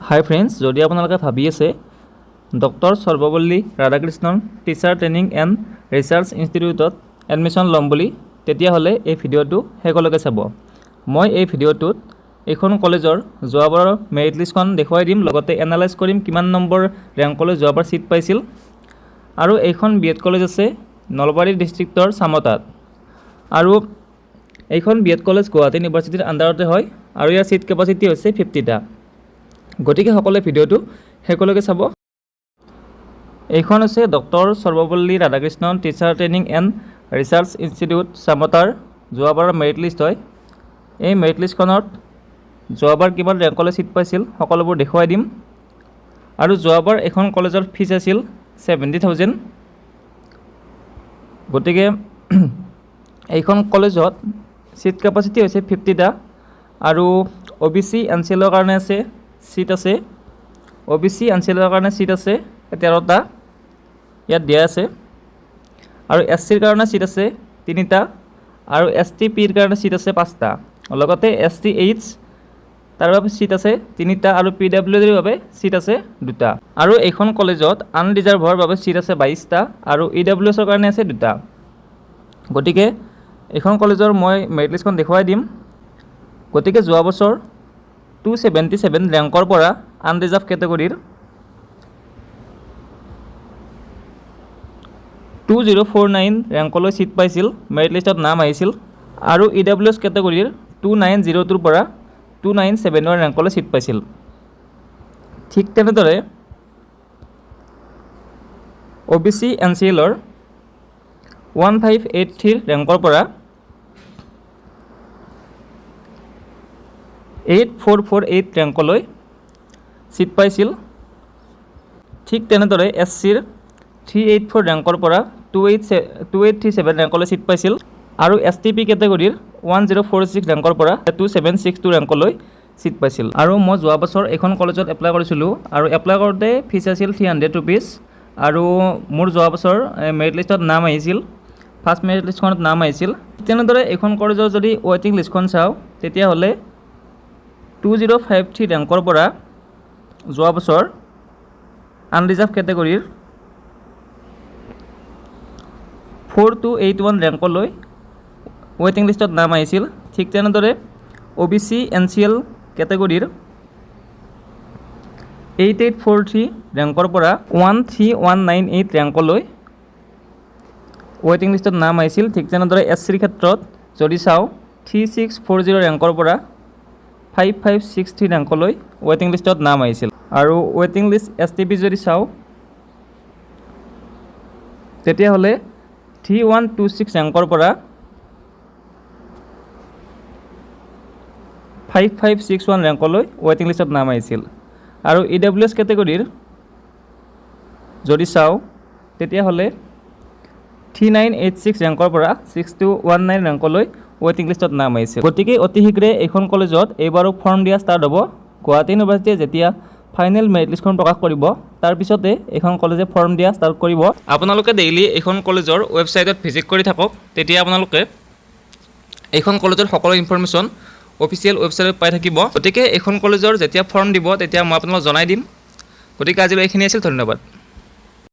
হাই friends, যদি আপোনালোকে ভাবি আছে doctor Sarvepalli Radhakrishnan teacher training and research ইনষ্টিটিউটত admission ল'ম বুলি, তেতিয়াহ'লে এই ভিডিঅ'টো শেষলৈকে চাব। মই এই ভিডিঅ'টোত এইখন কলেজৰ যোৱাবাৰৰ মেৰিট লিষ্টখন দেখুৱাই দিম, লগতে এনালাইজ কৰিম কিমান নম্বৰ ৰেংকলৈ যোৱাবাৰ ছিট পাইছিল। আৰু এইখন বি এড কলেজ আছে নলবাৰী ডিষ্ট্ৰিক্টৰ চামতাত আৰু এইখন বি এড কলেজ গুৱাহাটী ইউনিভাৰ্চিটিৰ আণ্ডাৰতে হয় আৰু ইয়াৰ ছিট কেপাচিটি হৈছে 50টা। গতিকে সকলোৱে ভিডিঅ'টো শেষলৈকে চাব। এইখন হৈছে doctor Sarvepalli Radhakrishnan teacher training and research institute চামতাৰ যোৱাবাৰৰ মেৰিট লিষ্ট হয়। এই মেৰিট লিষ্টখনত যোৱাবাৰ কিমান ৰেংকলৈ ছিট পাইছিল, সকলোবোৰ দেখুৱাই দিম। আৰু যোৱাবাৰ এইখন কলেজৰ ফিজ আছিল 70,000। গতিকে এইখন কলেজত ছিট কেপাচিটি হৈছে 50টা আৰু অ' বি চি, এন চি এলৰ কাৰণে আছে ছিট আছে। অ' বি চি, এন চি এলৰ কাৰণে ছিট আছে 13টা, ইয়াত দিয়া আছে। আৰু এছ চিৰ কাৰণে ছিট আছে তিনিটা আৰু এছ টি পিৰ কাৰণে ছিট আছে পাঁচটা। লগতে এছ টি এইচ, তাৰ বাবে ছিট আছে তিনিটা আৰু পি ডাব্লিউ ডিৰ বাবে ছিট আছে দুটা। আৰু এইখন কলেজত আনৰিজাৰ্ভৰ বাবে ছিট আছে 22টা আৰু ই ডাব্লিউ এছৰ কাৰণে আছে দুটা। গতিকে এইখন কলেজৰ মই মেৰিট লিষ্টখন দেখুৱাই দিম। গতিকে যোৱা বছৰ 277 ৰেংকৰ পৰা আনৰিজাৰ্ভ কেটেগৰীৰ 2049 ৰেংকলৈ ছিট পাইছিল, মেৰিট লিষ্টত নাম আহিছিল। আৰু ই ডাব্লিউ এছ কেটেগৰীৰ 2902ৰ পৰা 2971 ৰেংকলৈ ছিট পাইছিল। ঠিক তেনেদৰে O' B C, N C এলৰ 1583ৰ ৰেংকৰ পৰা 8448 ৰেংকলৈ ছিট পাইছিল। ঠিক তেনেদৰে এছ চিৰ 384 ৰেংকৰ পৰা 2837 ৰেংকলৈ ছিট পাইছিল আৰু এছ টি পি কেটেগৰীৰ 1046 ৰেংকৰ পৰা 2762 ৰেংকলৈ ছিট পাইছিল। আৰু মই যোৱা বছৰ এইখন কলেজত এপ্লাই কৰিছিলোঁ আৰু এপ্লাই কৰোঁতে ফিজ আছিল 300 ৰুপিজ আৰু মোৰ যোৱা বছৰ মেৰিট লিষ্টত নাম আহিছিল, ফাৰ্ষ্ট মেৰিট লিষ্টখনত নাম আহিছিল। তেনেদৰে এইখন কলেজৰ যদি ৱেইটিং লিষ্টখন চাওঁ, তেতিয়াহ'লে 2053 ৰেংকৰ পৰা যোৱা বছৰ আনৰিজাৰ্ভ কেটেগৰীৰ 4281 ৰেংকলৈ ৱেইটিং লিষ্টত নাম আহিছিল। ঠিক তেনেদৰে O' B C, N C L কেটেগৰীৰ 8843 ৰেংকৰ পৰা 13198 ৰেংকলৈ ৱেইটিং লিষ্টত নাম আহিছিল। ঠিক তেনেদৰে এছ চিৰ ক্ষেত্ৰত যদি চাওঁ, 3640 ৰেংকৰ পৰা 5563 ৰেংকলৈ ৱেইটিং লিষ্টত নাম আহিছিল। আৰু ৱেইটিং লিষ্ট এছ টি পি যদি চাওঁ, তেতিয়াহ'লে 3126 ৰেংকৰ পৰা 5561 ৰেংকলৈ ৱেইটিং লিষ্টত নাম আহিছিল। আৰু ই ডাব্লিউ এছ কেটেগৰীৰ যদি চাওঁ, তেতিয়াহ'লে 3986 ৰেংকৰ পৰা 6219 ৰেংকলৈ ৱেইটিং লিষ্টত নাম আহিছিল। গতিকে অতি শীঘ্ৰে এইখন কলেজত এইবাৰো ফৰ্ম দিয়া ষ্টাৰ্ট হ'ব। গুৱাহাটী ইউনিভাৰ্চিটিয়ে যেতিয়া ফাইনেল মেৰিট লিষ্টখন প্ৰকাশ কৰিব, তাৰপিছতে এইখন কলেজে ফৰ্ম দিয়া ষ্টাৰ্ট কৰিব। আপোনালোকে ডেইলি এইখন কলেজৰ ৱেবছাইটত ভিজিট কৰি থাকক, তেতিয়া আপোনালোকে এইখন কলেজৰ সকলো ইনফৰমেশ্যন অফিচিয়েল ৱেবছাইটত পাই থাকিব। গতিকে এইখন কলেজৰ যেতিয়া ফৰ্ম দিব, তেতিয়া মই আপোনালোকক জনাই দিম। গতিকে আজিলৈ এইখিনি আছিল, ধন্যবাদ।